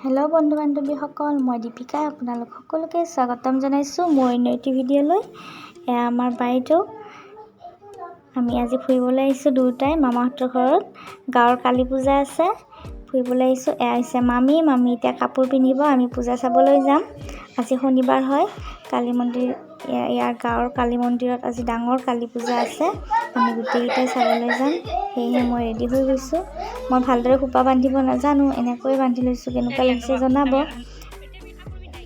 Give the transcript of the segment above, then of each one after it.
Hello' বন্ধু বান্ধৱীসকল, মই দীপিকাই আপোনালোক সকলোকে স্বাগতম জনাইছোঁ মোৰ অন্য এটি ভিডিঅ'লৈ। এয়া আমাৰ বাইদেউ। আমি আজি ফুৰিবলৈ আহিছোঁ দুয়োটাই মামাহঁতৰ ঘৰত। গাঁৱৰ কালী পূজা আছে, ফুৰিবলৈ আহিছোঁ। এয়া হৈছে মামী। মামী এতিয়া কাপোৰ পিন্ধিব, আমি পূজা চাবলৈ যাম। আজি শনিবাৰ হয়। কালী মন্দিৰ, ইয়াৰ গাঁৱৰ কালী মন্দিৰত আজি ডাঙৰ কালী পূজা আছে। আমি গোটেইকেইটাই চাবলৈ যাম। সেয়েহে মই ৰেডি হৈ গৈছোঁ। মই ভালদৰে খোপা বান্ধিব নাজানো, এনেকৈয়ে বান্ধি লৈছোঁ। কেনেকুৱা লাগিছে জনাব।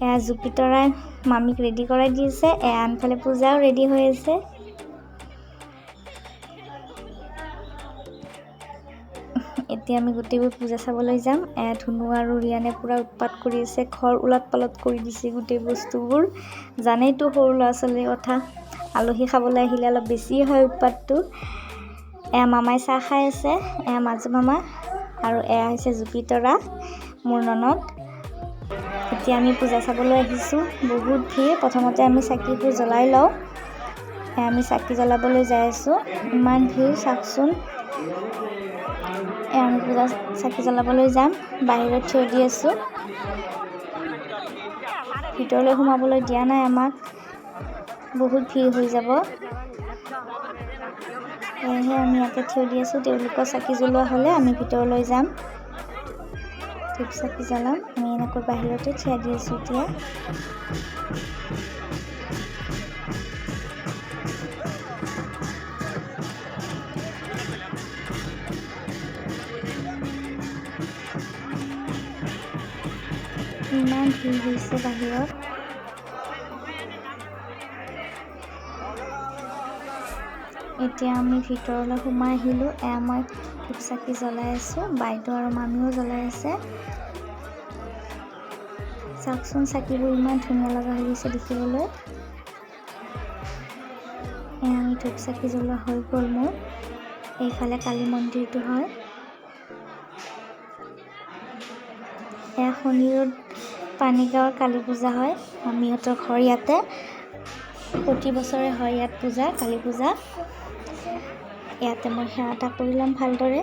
এয়া জুপিতৰাই মামীক ৰেডি কৰাই দিছে। এয়া আনফালে পূজাও ৰেডি হৈ আছে। এতিয়া আমি গোটেইবোৰ পূজা চাবলৈ যাম। এয়া ধুনু আৰু ৰিয়ানে পূৰা উৎপাত কৰি আছে, ঘৰ ওলট পালট কৰি দিছে গোটেই বস্তুবোৰ। জানেইতো সৰু ল'ৰা ছোৱালীৰ কথা, আলহী খাবলৈ আহিলে অলপ বেছিয়ে হয় উৎপাতটো। এয়া মামাই চাহ খাই আছে, এয়া মাজু মামা, আৰু এয়া হৈছে জুপিতৰা, মোৰ ননদ। এতিয়া আমি পূজা চাবলৈ আহিছোঁ। বহুত ভিৰ। প্ৰথমতে আমি চাকিবোৰ জ্বলাই লওঁ। এয়া আমি চাকি জ্বলাবলৈ যাই আছোঁ। ইমান ভিৰ, চাওকচোন। এয়া আমি পূজা চাকি জ্বলাবলৈ যাম। বাহিৰত থিয় দি আছোঁ, ভিতৰলৈ সোমাবলৈ দিয়া নাই আমাক, বহুত ভিৰ হৈ যাব। সেয়েহে আমি ইয়াতে থিয় দি আছোঁ। তেওঁলোকৰ চাকি জ্বলোৱা হ'লে আমি ভিতৰলৈ যাম, ধূপ চাকি জ্বলাম। আমি এনেকৈ বাহিৰতে থিয় দি আছোঁ এতিয়া। ইমান ভিৰ হৈছে বাহিৰত। এতিয়া আমি ভিতৰলৈ সোমাই আহিলোঁ। এয়া মই ধূপ চাকি জ্বলাই আছোঁ, বাইদেউ আৰু মামীও জ্বলাই আছে। চাওকচোন, চাকিবোৰ ইমান ধুনীয়া লগা হৈ গৈছে দেখিবলৈ। এয়া আমি ধূপ চাকি জ্বলোৱা হৈ গ'ল মোৰ। এইফালে কালী মন্দিৰটো হয়। এয়া শনিৰোড পানীগাঁৱৰ কালী পূজা হয়। মামীহঁতৰ ঘৰ ইয়াতে। প্ৰতি বছৰে হয় ইয়াত পূজা, কালী পূজা। ইয়াতে মই সেৱা এটা কৰি ল'ম ভালদৰে,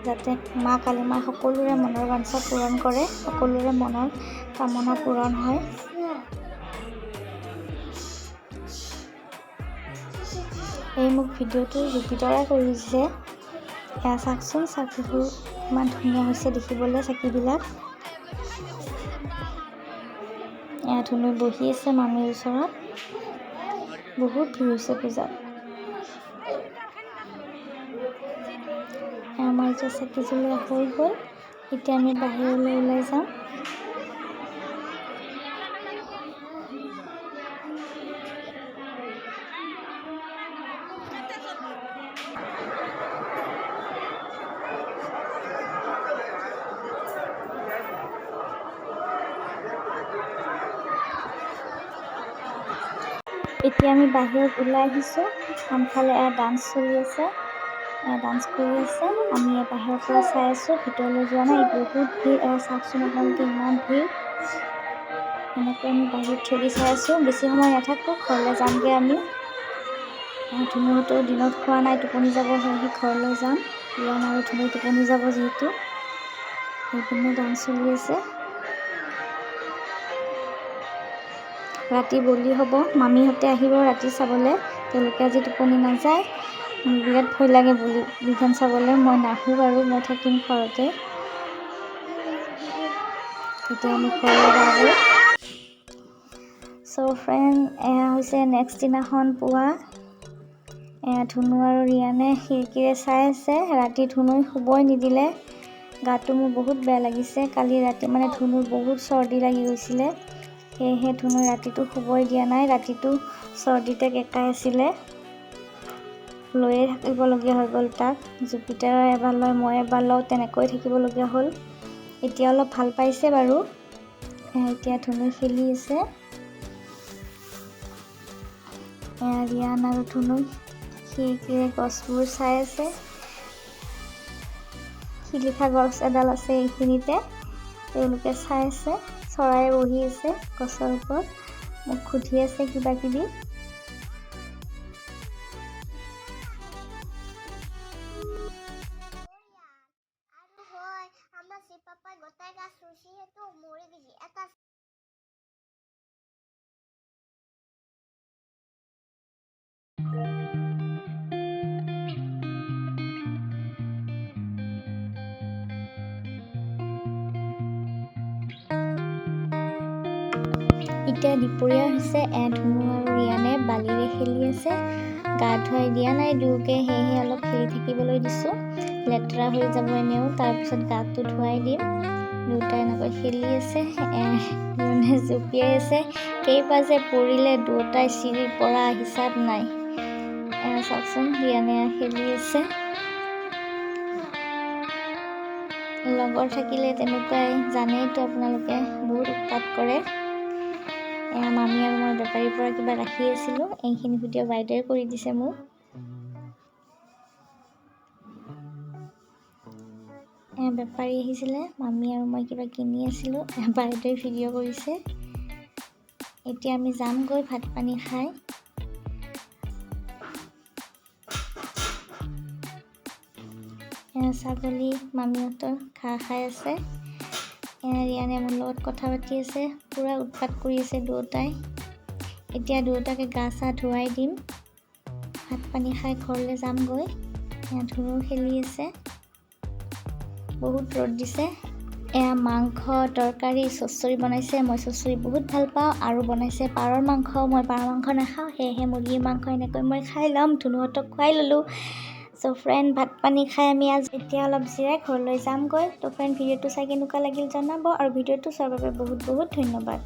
যাতে মা কালী মাই সকলোৰে মনৰ বাঞ্ছা পূৰণ কৰে, সকলোৰে মনৰ কামনা পূৰণ হয়। এই মোক ভিডিঅ'টো জুপিতৰাই কৰি দিছে। এয়া চাওকচোন, চাকিবোৰ ইমান ধুনীয়া হৈছে দেখিবলৈ, চাকিবিলাক। এয়া ধুনু বহি আছে মামীৰ ওচৰত। বহুত ভিৰ হৈছে পূজাত। আমাৰ এতিয়া চাকি জ্বলোৱা হৈ গ'ল। এতিয়া আমি বাহিৰলৈ ওলাই যাম। এতিয়া আমি বাহিৰত ওলাই আহিছোঁ। আনফালে এয়া ডান্স চলি আছে, ডান্স কৰি আছে। আমি বাহিৰৰ পৰা চাই আছোঁ, ভিতৰলৈ যোৱা নাই। বহুত ভিৰ, এয়া চাওকচোন আপোনালোকে, ইমান ভিৰ। এনেকৈ আমি বাহিৰত থিয় দি চাই আছোঁ। বেছি সময় নাথাকোঁ, ঘৰলৈ যামগৈ আমি। ধুনুহঁতেও দিনত খোৱা নাই, টোপনি যাব, সেয়েহে ঘৰলৈ যাম। ৰিয়ান আৰু ধুনু টোপনি যাব যিহেতু। সেইপিনে ডান্স চলি আছে। ৰাতি বলি হ'ব, মামীহঁতে আহিব ৰাতি চাবলৈ। তেওঁলোকে আজি টোপনি নাযায়। বিৰাট ভয় লাগে বলি বিধান চাবলৈ। মই নাহোঁ বাৰু, মই থাকিম ঘৰতে। এতিয়া আমি ঘৰলৈ যাওঁ। চ' ফ্ৰেণ্ড, এয়া হৈছে নেক্সট দিনাখন পুৱা। এয়া ধুনু আৰু ৰিয়ানে খিৰিকীৰে চাই আছে। ৰাতি ধুনুই শুবই নিদিলে। গাটো মোৰ বহুত বেয়া লাগিছে। কালি ৰাতি মানে ধুনুৰ বহুত চৰ্দি লাগি গৈছিলে, সেয়েহে ধুনুই ৰাতিটো শুবই দিয়া নাই। ৰাতিটো চৰ্দিতে কেঁকাই আছিলে, লৈয়ে থাকিবলগীয়া হৈ গ'ল তাক। জুপিটাৰে এবাৰ লয়, মই এবাৰ লওঁ, তেনেকৈ থাকিবলগীয়া হ'ল। এতিয়া অলপ ভাল পাইছে বাৰু। এতিয়া ধুনুই খেলি আছে। এয়া ৰিয়ান আৰু ধুনুই খিৰিকীৰে গছবোৰ চাই আছে। শিলিখা গছ এডাল আছে এইখিনিতে, তেওঁলোকে চাই আছে। চৰাই বহি আছে গছৰ ওপৰত, মোক সুধি আছে কিবা কিবি। আমাৰ পাপাই গোটাই গাছ ৰুইছে, সেইটো মৰি এতিয়া দুপৰীয়া হৈছে। ধুনু আৰু ৰিয়ানে বালিৰে খেলি আছে। গা ধুৱাই দিয়া নাই দুয়োকে, সেয়েহে অলপ খেলি থাকিবলৈ দিছোঁ। লেতেৰা হৈ যাব এনেও, তাৰপিছত গাটো ধুৱাই দিম। দুয়োটাই এনেকৈ খেলি আছে, মানে জঁপিয়াই আছে। কেইবাৰ যে পৰিলে দুয়োটাই চিৰিৰ পৰা হিচাপ নাই। চাওকচোন, ৰিয়ানে খেলি আছে। লগৰ থাকিলে তেনেকুৱাই, জানেইতো আপোনালোকে, বহুত উৎপাত কৰে। এয়া মামী আৰু মই বেপাৰীৰ পৰা কিবা ৰাখি আছিলোঁ। এইখিনি ভিডিঅ' বাইদেৱে কৰি দিছে মোক। বেপাৰী আহিছিলে, মামী আৰু মই কিবা কিনি আছিলোঁ, বাইদেৱে ভিডিঅ' কৰিছে। এতিয়া আমি যামগৈ ভাত পানী খাই। ছাগলী মামীহঁতৰ ঘাঁহ খাই আছে। ৰিয়ানে মোৰ লগত কথা পাতি আছে, পূৰা উৎপাত কৰি আছে দুয়োটাই। এতিয়া দুয়োটাকে গা চা ধুৱাই দিম, ভাত পানী খাই ঘৰলৈ যামগৈ। ধুনু খেলি আছে, বহুত ৰ'দ দিছে। এয়া মাংস তৰকাৰী চচ্চৰি বনাইছে। মই চচ্চৰি বহুত ভাল পাওঁ। আৰু বনাইছে পাৰৰ মাংস। মই পাৰ মাংস নাখাওঁ, সেয়েহে মুৰ্গীৰ মাংস এনেকৈ মই খাই ল'ম। ধুনুহঁতক খুৱাই ল'লোঁ। চ' ফ্ৰেণ্ড, ভাত পানী খাই আমি আজি এতিয়া অলপ জিৰাই ঘৰলৈ যামগৈ। ত' ফ্ৰেণ্ড, ভিডিঅ'টো চাই কেনেকুৱা লাগিল জনাব, আৰু ভিডিঅ'টো চোৱাৰ বাবে বহুত বহুত ধন্যবাদ।